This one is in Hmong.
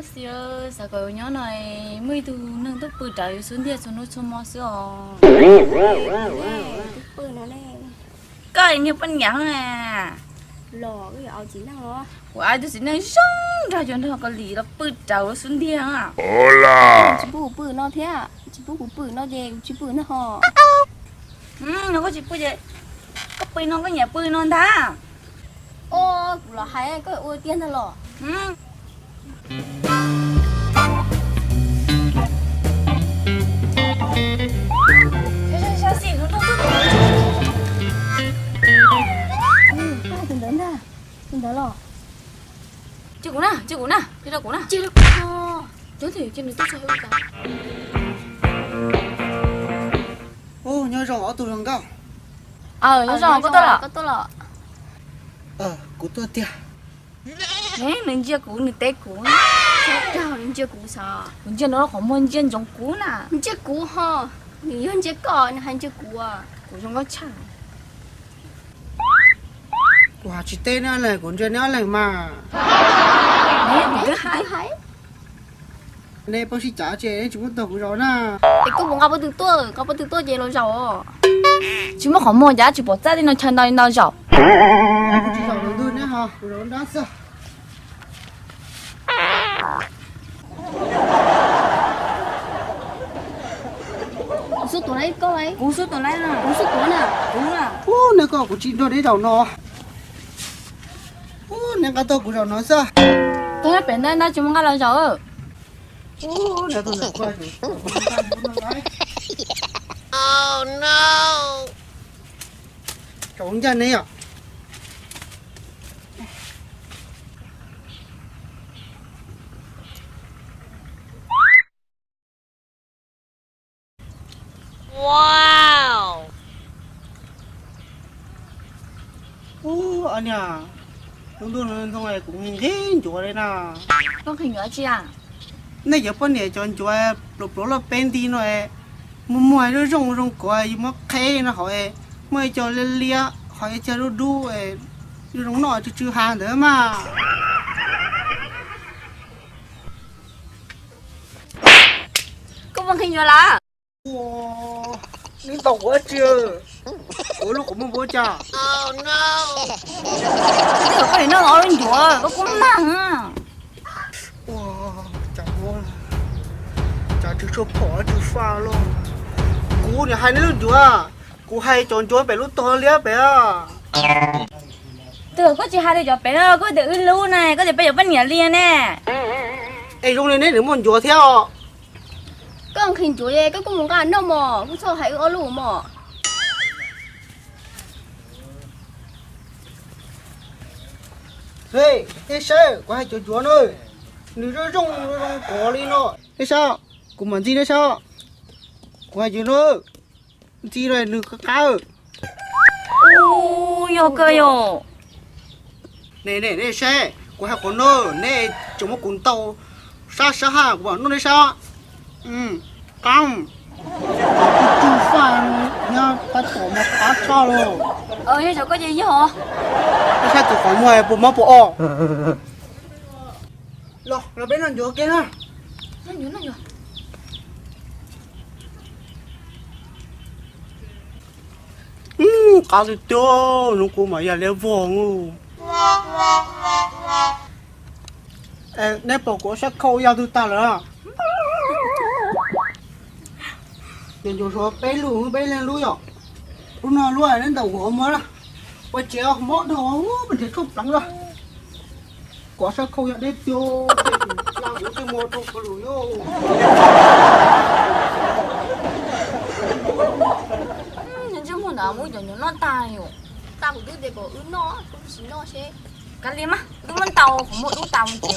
Xib, xav kom nyob no muaj ib tug neeg tuaj pw rawv yuav xub ntiag txhua hnub txhua hmo xwb os. Koj niag poj niam na, kuv ib tug txiv neej zoo nraug cov nraug Kaus Lim los pw rawv yuav xub ntiag. Tsis pub kuv pw no thiab, tsis pub kuv pw no ces kuv tsis pw no ho. No koj tsis pw ces koj pw no koj nyiam pw no ntag. Kuv los hais koj ua tiag ntag los. Tus ntawd ntag, tus ntawd los. Cia kuv na, cia kuv na, cia rau kuv na. Cia rau kuv. Cov tim cia nws tuaj tso hauv tas. Ub, nyob zoo ob tug hluas nkauj. Nyob zoo, koj tuaj los? Koj tuaj los? Kuv tuaj tiag. Nws ntsia kuv, nws teb kuv. Nws ntsia kuv xwb. Kuv ntsia nws qhov muag ntsia ntsoov kuv na. Ntsia kuv ho, nws yog ntsia koj, nws hais ntsia kuv. Kuv zoo nkauj tshaj. Kuv hais tsis teb neb ob leeg, kuv ntsia neb ob leeg mas. Neb twb hais. Neb poob sib cav ces neb tsis muab tuaj kuv zaum na. Es koj puas nqa pob tw tuaj, nqa pob tw tuaj ces los zaum. Tsis muaj qhov muag cas tsis pom txaj li no chaw ntau li no zaum. Kuv tsis zaum ntawm ntug neb ho, kuv zaum nrab xwb. Kuv xub tuav lawm koj. Kuv xub tuav lawm na. Kuv xub tuav na. Kuv na. Ub, neb koj kuv tsis nrog neb zaum no. Ub, neb nqa tuaj kuv zaum no xwb. Tuag pem ntawd ntag tsis muaj nqa los zaum. Tsaus ncaj neb yom. Ub, niag, lub ntuj no ntxoog kuv nqhis nqhis ncuav li na. Koj nqhis ncuav tsi a? Nej cov poj niam cov ncuav pluav pluav loj peb nti no, muag muag zoo zoo zoo kov yus muab qheb no hov, muaj ib co liab liab hov ib co dub dub, zoo zoo noj tsw tsw ha ntawd mas. Koj puas nqhis ncuav lawm? Ua, neb ntaus kuv dab tsi? Kuv lub qhov muag npuab cas? Koj twb kom koj niam noj ob lub ncuav koj kuj mag. Ua, cas, cas tsw tshuaj phom tsw faj los. Kuv niam hais neb lub ncuav, kuv hais cov ncuav pem lub tog liab pem. Twb kom koj tsis hais li cov pem no koj tias wb lub na, koj tias peb cov poj niam li ne. Es zoo li neb nws muaj ncuav thiab os. Koj nqhis ncuav es koj kuj mus nqa noj mos, kuj txhob hais wb ob lub mos. Hej, nej saib, kuv hais cov ncuav na, nws zoo zoo zoo kov li no. Nej saib, kuv mam ntxig nej saib, kuv hais cov no, ntxig no nws qab qab. Ub, yog kawg yom. Nej, nej saib, kuv hais qhov no, nej tseem muab kuv ntaus sab sab ha, kuv mam noj nej saib. Qab, tsw faj, nyob tab tom mas qab tshaj los. Yog cov koj ces yog. Nej saib tus qhov muag puas mob puas o. Los, los peb noj ncuav ke na. Qab tiag tiag, hnub kuv mas yog liab vog. Neb pom kuv sab khau yog twg tag lawm? Ncuav suav peb lub, peb leeg lub yom. Lub no lub neb ntaus kuv qhov muag na. Ua tsev mob dhau, pes nrhiav tshuaj pleev na. Kuv sab khau yog deb tiag, kuv twb muaj rau kuv lus yom. Ntsej muag ntawd muab cov ncuav noj tag yom. Tag kuv twb tias kom wb noj, kuv twb tsis noj seb. Kav liam mas, wb muab ntaus qhov muag dub tas mus ces.